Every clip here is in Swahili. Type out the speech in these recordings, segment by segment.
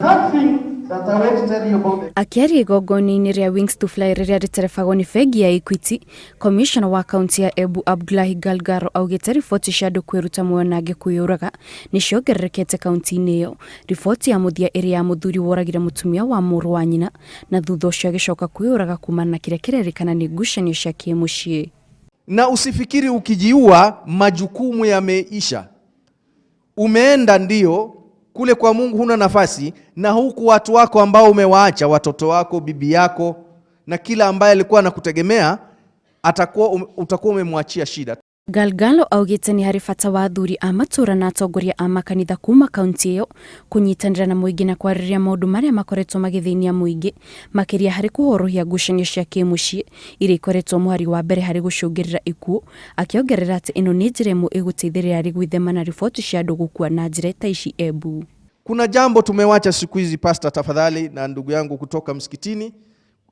Third thing that I want to tell you about the Akĩaria igongona-inĩ rĩa Wings to Fly rĩrĩa rĩterebagwo nĩ bengi ya Equity, Commissioner wa kaunti ya Embu Abdullahi Galgaro augĩte riboti cia andũ kwĩruta muoyo na angĩ kwĩyũraga nĩ ciongererekete kaunti-inĩ ĩyo. Riboti ya mũthia ĩrĩ ya mũthuri woragire mũtumia wa mũrũ wa nyina na thutha ũcio agĩcoka kwĩyũraga kumana na kĩrĩa kĩrerĩkana nĩ ngucanio cia kĩmũciĩ. Na usifikiri ukijiua majukumu yameisha. Umeenda ndio kule kwa Mungu huna nafasi, na huku watu wako ambao umewaacha, watoto wako, bibi yako na kila ambaye alikuwa anakutegemea, atakuwa utakuwa umemwachia shida. Galgalo augĩte nĩ harĩ bata wa athuri a matũra na atongoria a makanitha kuma kaunti ĩyo kũnyitanĩra na mũingĩ na kwarĩrĩria maũndũ marĩa makoretwo magĩthĩnia mũingĩ, makĩria harĩ kũhorohia ngucanio cia kĩmũciĩ iria ikoretwo mũhari wa mbere harĩ gũcũngĩrĩra ikuũ, akĩongerera atĩ ĩno nĩ njĩra ĩmwe ĩgũteithĩrĩria harĩ gwĩthema na riboti cia andũ gũkua na njĩra ta ici Embu. Kuna jambo tumewacha siku hizi, pasta, tafadhali, na ndugu yangu kutoka msikitini,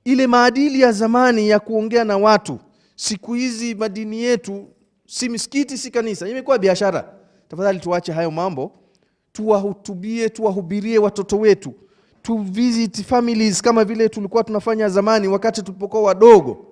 ile maadili ya zamani ya kuongea na watu. Siku hizi madini yetu si misikiti, si kanisa, imekuwa biashara. Tafadhali tuache hayo mambo, tuwahutubie, tuwahubirie watoto wetu, tu visit families kama vile tulikuwa tunafanya zamani wakati tulipokuwa wadogo,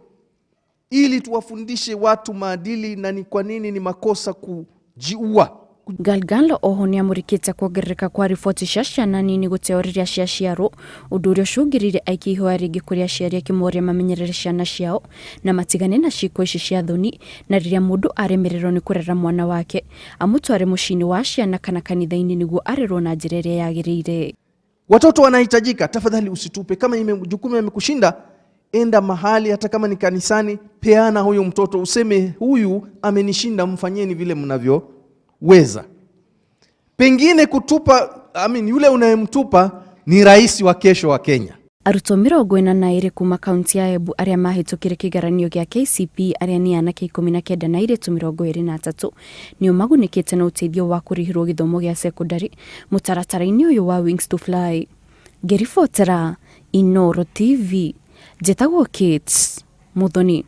ili tuwafundishe watu maadili na ni kwa nini ni makosa kujiua. Galgalo oho nĩ amũrĩkĩte kuongerereka kwa riboti cia ciana nini gũteo rĩrĩa ciaciarwo, ũndũ ũrĩa ũcũngĩrĩirie aikia ihoya rĩngĩ kũrĩ aciari akĩmoria mamenyerere ciana ciao na matigane na ciĩko ici cia thoni, na rĩrĩa mũndũ aremererwo nĩ kũrera mwana wake amũtware mũciĩ-inĩ wa ciana kana kanitha-inĩ nĩguo arerwo na njĩra ĩrĩa yagĩrĩire. Watoto wanahitajika, tafadhali usitupe. Kama jukumu yamekushinda, enda mahali, hata kama ni kanisani, peana huyu mtoto, useme huyu amenishinda, mfanyeni vile mnavyoweza. Pengine kutupa, I mean, yule unayemtupa ni rais wa kesho wa Kenya. Arutwo 42 kuma kaunti ya Embu arĩa mahĩtũkire kĩgeranio gĩa KCPE, arĩa nĩ anake 19 na airĩtu 23, nĩo magunĩkĩte na ũteithio wa kũrĩhĩrwo gĩthomo gĩa cekondarĩ mũtaratara-inĩ ũyũ wa Wings to Fly. Ngĩribotera Inooro TV, njĩtagwo Kate Muthoni.